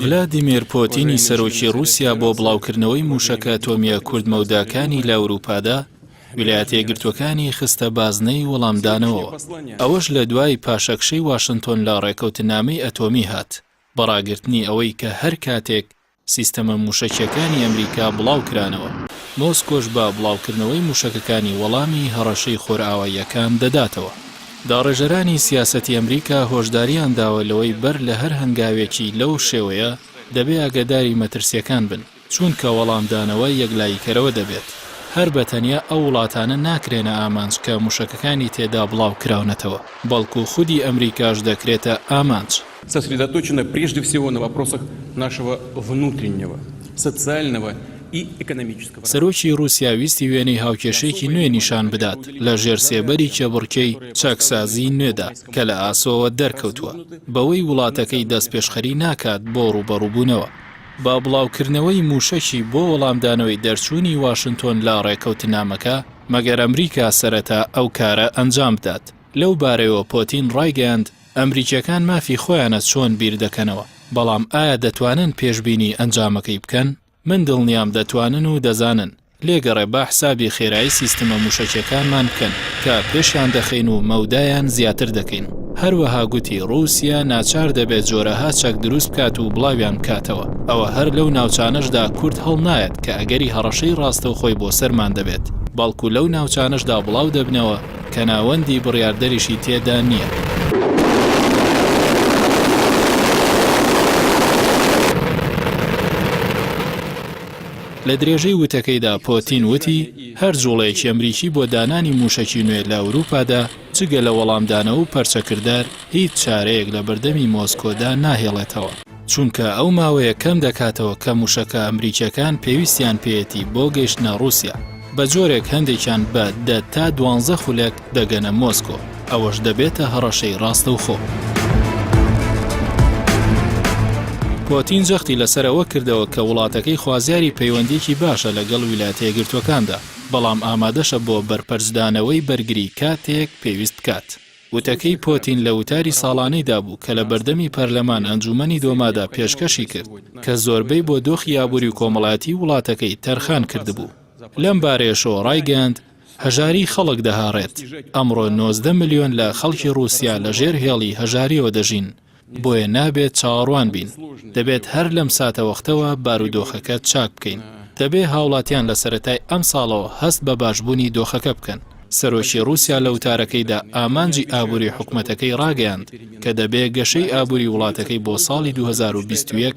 ڤلادیمێر پۆتینی سەرۆکی ڕووسیا بۆ بڵاوکردنەوەی مووشەکە ئەتۆمییە کورتمەوداکانی لە ئەوروپادا، ویلایەتە یەکگرتووەکانی خستە بازنەی وەڵامدانەوەوە. ئەوەش لە دوای پاشەکشەی واشنتۆن لە ڕێکەوتننامەی ئەتۆمی هات، بە ڕاگرتنی ئەوەی کە هەر کاتێک سیستەمە مووشەکییەکانی ئەمریکا بڵاوکرانەوە، مۆسکۆش بە بڵاوکردنەوەی مووشەکەکانی وەڵامی هەڕەشەی خۆرئاواییەکان دەداتەوە. داڕێژەرانی سیاسەتی ئەمریکا هۆشدارییان داوە لەوەی بەر لە هەر هەنگاوێکی لەو شێوەیە دەبێ ئاگەداری مەترسییەکان بن، چونکە وەڵامدانەوە یەکلاییکەرەوە دەبێت. هەر بە تەنیا ئەو وڵاتانە ناکرێنە ئامانج کە مووشەکەکانی تێدا بڵاوکراونەتەوە، بەڵکو خودی ئەمریکاش دەکرێتە ئامانج. سосредоточена прежде всего на вопросах нашего внутреннего, социального и экономического. سەرۆکی ڕووسیا ویستی وێنەی هاوکێشەیەکی نوێ نیشان بدات لە ژێر سێبەری کێبڕکێی چاکسازیی نوێدا کە لە ئاسۆوە دەرکەوتووە بەوەی وڵاتەکەی دەستپێشخەری ناکات بۆ ڕووبەڕووبوونەوە بە بڵاوکردنەوەی مووشەکی بۆ وەڵامدانەوەی دەرچوونی واشنتۆن لە ڕێکەوتنامەکە، مەگەر ئەمریکا سەرەتا ئەو کارە ئەنجام بدات. لەو بارەیەوە پۆتین ڕایگەیاند، ئەمریکییەکان مافی خۆیانە چۆن بیر دەکەنەوە، بەڵام ئایا دەتوانن پێشبینی ئەنجامەکەی بکەن؟ من دڵنیام دەتوانن و دەزانن. لێگەڕێ با حسابی خێرایی سیستمە مووشەکییەکانمان بکەن کە پێشیان دەخەین و مەودایان زیاتر دەکەین. هەروەها گوتی ڕووسیا ناچار دەبێت جۆرەها چەک دروست بکات و بڵاویان بکاتەوە، ئەوە هەر لەو ناوچانەشدا کورد هەڵنایەت کە ئەگەری هەڕەشەی ڕاستەوخۆی بۆ سەرمان دەبێت، بەڵکو لەو ناوچانەشدا بڵاو دەبنەوە کە ناوەندی بڕیاردەریشی تێدا نییە. لە درێژەی وتەکەیدا پۆتین وتی، هەر جوڵەیەکی ئەمریکی بۆ دانانی مووشەکی نوێ لە ئەوروپادا، جگە لە وەڵامدانەوە و پەرچەکردار، هیچ چارەیەک لە بەردەمی مۆسکۆدا ناهێڵێتەوە. چونکە ئەو ماوەیە کەم دەکاتەوە کە مووشەکە ئەمریکییەکان پێویستیان پێیەتی بۆ گەیشتنە ڕووسیا، بە جۆرێک هەندێکیان بە دە تا دوانزە خولەک دەگەنە مۆسکۆ، ئەوەش دەبێتە هەڕەشەی ڕاستەوخۆ. پۆتین جەختی لەسەر ئەوە کردەوە کە وڵاتەکەی خوازیاری پەیوەندییەکی باشە لەگەڵ ویلایەتە یەکگرتووەکاندا، بەڵام ئامادەشە بۆ بەرپەرچدانەوەی بەرگری کاتێک پێویست بکات. وتەکەی پۆتین لە وتاری ساڵانەیدا بوو کە لە بەردەمی پەرلەمان ئەنجوومەنی دۆمادا پێشکەشی کرد، کە زۆربەی بۆ دۆخی ئابووری و کۆمەڵایەتیی وڵاتەکەی تەرخان کردبوو. لەم بارەیەشەوە ڕایگەیاند، هەژاریی خەڵک دەهاڕێت، ئەمڕۆ 19 ملیۆن لە خەڵکی ڕووسیا لەژێر هێڵی هەژارییەوە دەژین، بۆیە نابێت چاوەڕوان بین، دەبێت هەر لەم ساتەوەختەوە بارودۆخەکە چاک بکەین. دەبێ هاوڵاتیان لە سەرەتای ئەمساڵەوە هەست بە باشبوونی دۆخەکە بکەن. سەرۆکی ڕووسیا لە وتارەکەیدا ئامانجی ئابووری حکومەتەکەی ڕاگەیاند کە دەبێ گەشەی ئابووری وڵاتەکەی بۆ ساڵی 2021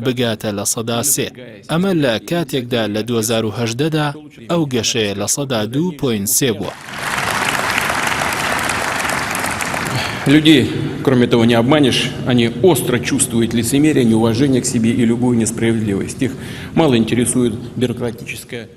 بگاتە 3%. ئەمە لە کاتێکدا لە 2018 دا ئەو گەشەیە 2.3% بووە. Людей, кроме того, не обманешь, они остро чувствуют лицемерие, неуважение к себе и любую несправедливость. Их мало интересует бюрократическая.